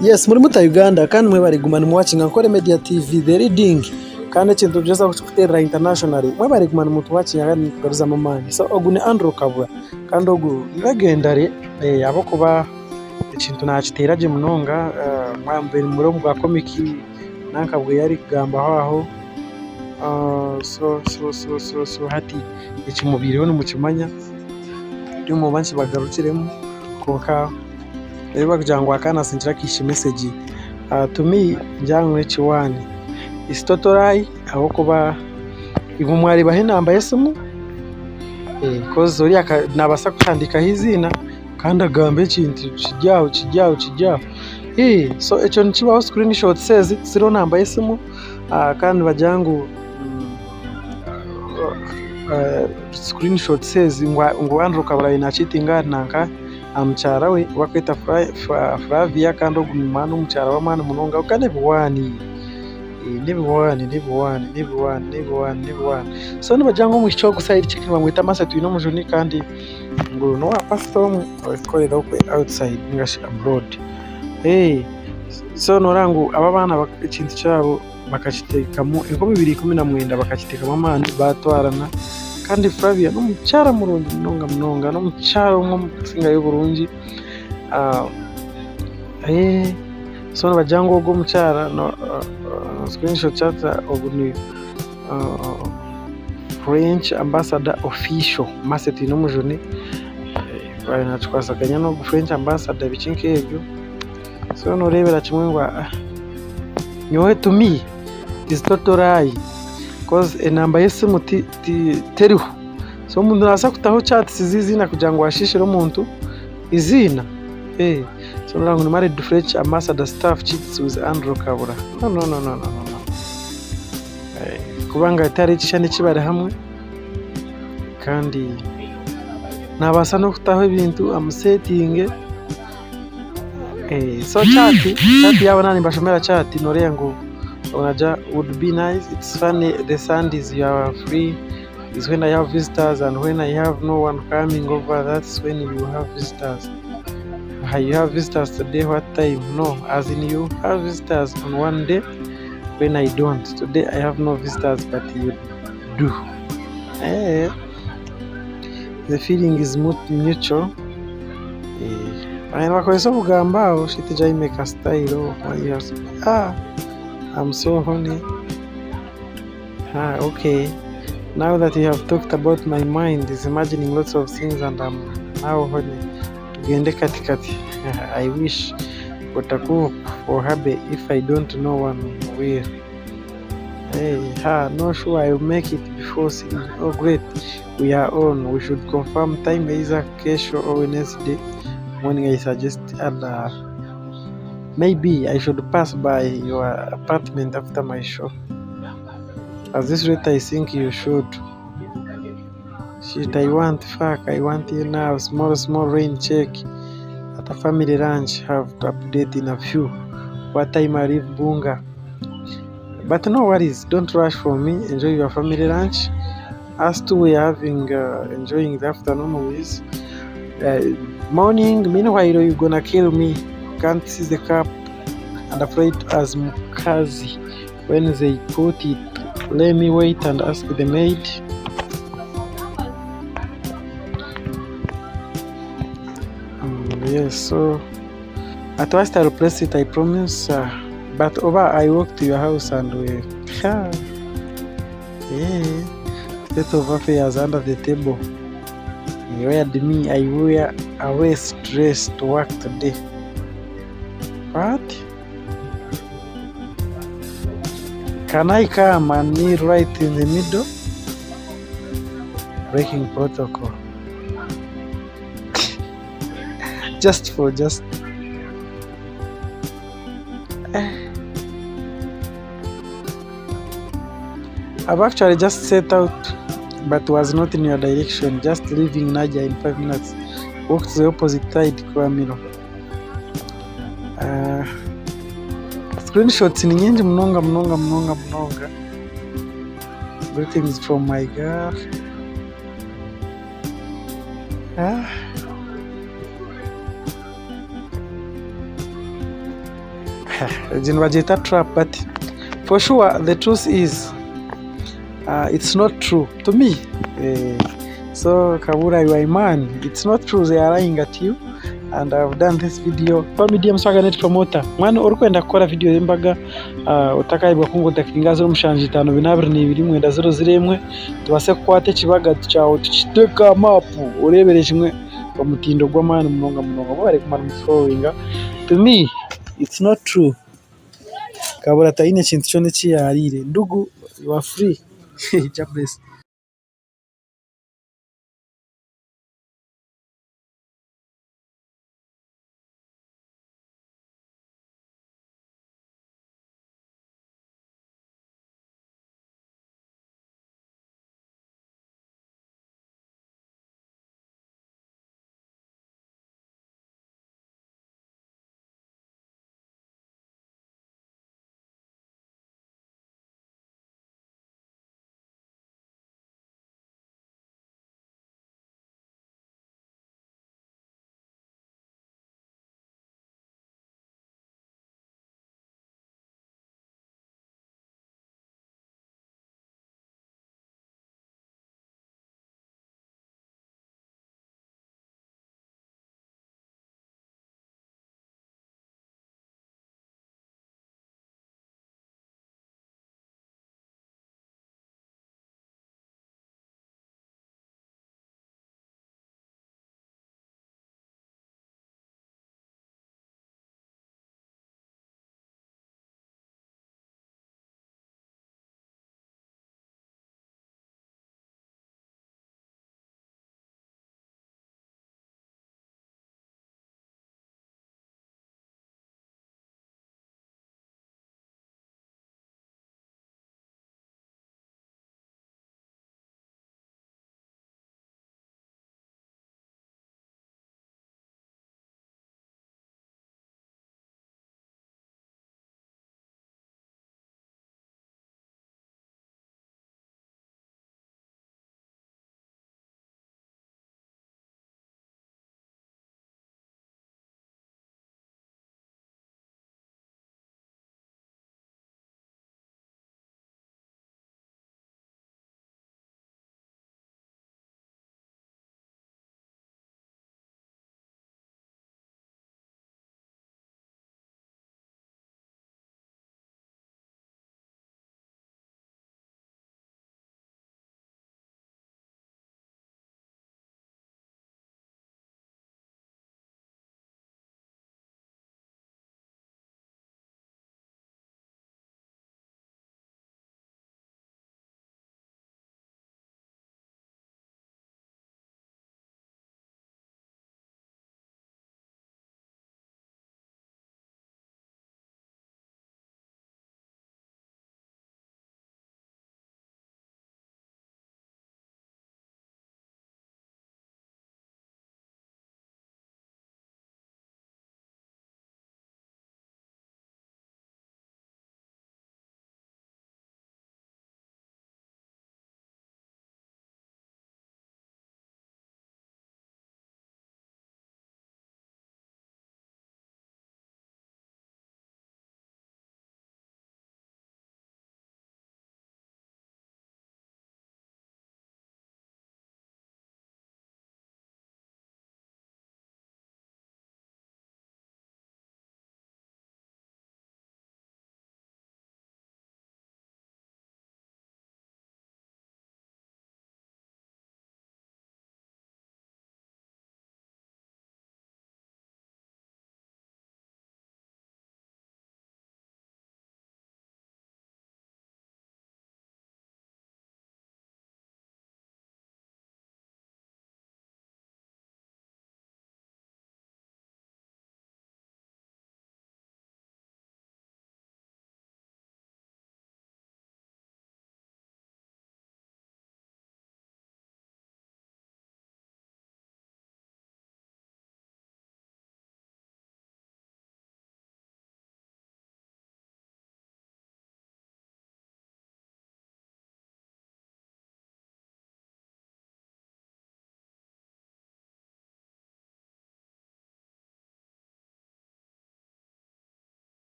Yes muri muta Uganda kandi mwebare kuguma nimuwakinga Nkore Media TV the leading kandi ekintu nitugyeza kukikuterera internationally mwebare kuguma nimutuwakinga kandi nimutugaruzamu amaani. So ogu ni Andrew Kabura kandi ogu ni legendary ahabw'okuba ekintu nakiteera gye munonga mwaba muri omu bwa comic nanka bwe arikugambaho aho so so so so hati ekimubaireho nimukimanya nimba nkibagarukiremu kwonka ebi barikugira ngu akaana sinkira kaishe mesegi to me ningira ngu n'ekiwaani its total lie ahabw'okuba imwe mwareebaho enamba y'esimu coz oriya naabaasa kuhandiikaho eiziina kandi agambe ekintu kiri aho kiri aho kiri aho so ekyo nikibaho screen shots ezi tiziriho namba y'esimu kandi nibagira ngu screen shots ezi ngu Andrew Kaburahe nakiitinga ahari nanka aha mukyara we ou barikweta Flavia kandi ogu n'omukyara w'amaani munonga kwonka n'ebiwaani n'ebiwaani n'ebiwaani n'ebiwaani n'ebiwaani n'ebiwaani so nibagira ngu omwishiki ogu side chick nibamweta Mercy Twinomujuni kandi ngu n'owa pasita omwe orikukorera okwe outside ningashi abroad so noreeba ngu aba abaana ekintu kyabo bakakiteekamu 2019 bakakiteekamu amaani baatwarana kandi Flavia n'omukyara murungi munonga munonga n'omukyara omwe orikusingayo oburungi so nibagira ngu ogu omukyara ogu ni French ambassador official Mercy Twinomujuni nakikwasaganya n'ogu French ambassador biki nk'ebyo. So noreebera kimwe ngu nyowe to me is total lie coz enamba y'esimu teriho. So omuntu nabaasa kutaho chats z'eiziina kugira ngu ashiishire omuntu eiziina? So noreeba ngu ni married French ambassador staff cheats with Andrew Kabura. No no no no no kubanga tihariho ekishushani eki bari hamwe kandi nabaasa n'okutaho ebintu amusetinge. So chat, chat yaaba naaba nimbashomera chat noreeba ngu nagira would be nice, it's funny the Sundays you are free is when I have visitors and when I have no one coming over that's when you have visitors. You have visitors today what time? No, as in you have visitors on one day when I don't. Today I have no visitors but you do. The feeling is mutual. Nibakozesa obugambo aho shit Jamaica style ah I'm so horny ah okay now that you have talked about my mind is imagining lots of things and I'm now horny tugende kati kati I wish but a cook for hubby if I don't no one will. Hey, ha, no sure I will make it before 3. Oh great, we are on. We should confirm time either kesho or Wednesday morning. I suggest and maybe I should pass by your apartment after my show. At this rate, I think you should. Shit, I want fuck, I want you now. Small, small rain check. At a family lunch, have to update in a few. What time I leave Bunga? But no worries, don't rush for me. Enjoy your family lunch. Us two, we are having enjoying the afternoon with morning. Meanwhile, you're gonna kill me. Can't see the cup and afraid as Mukazi when they put it. Let me wait and ask the maid. Yes, so at first I'll press it, I promise. But over I walk to your house and we yeah. State of affairs under the table. You wear me, I wear a waist dress to work today. What? Can I come and kneel right in the middle? Breaking protocol. Just for just. I've actually just set out, but was not in your direction. Just leaving Nadia in 5 minutes. Walk to the opposite side, Kuamiro. Screenshots ni nyingi munonga munonga munonga munonga. Greetings from my girl. Ah. Egi nibagyeta trap but for sure the truth is it's not true to me. So Kabura, you are a man. It's not true, they are lying at you and I've done this video. Media Muswaga Net Promoter. Mwana orikwenda kukora video y'embaga, otakayebwa kunkontakitinga 0752 9001, tubaase kukwata ekibaga kyawe tukiteeke aha maapu, oreebere kimwe omutindo gw'amaani munonga munonga. Mwebare kumara mutufollowinga. To me, it's not true. Kabura taine kintu kyona eki yaariire. Ndugu, you are free. Jah bless.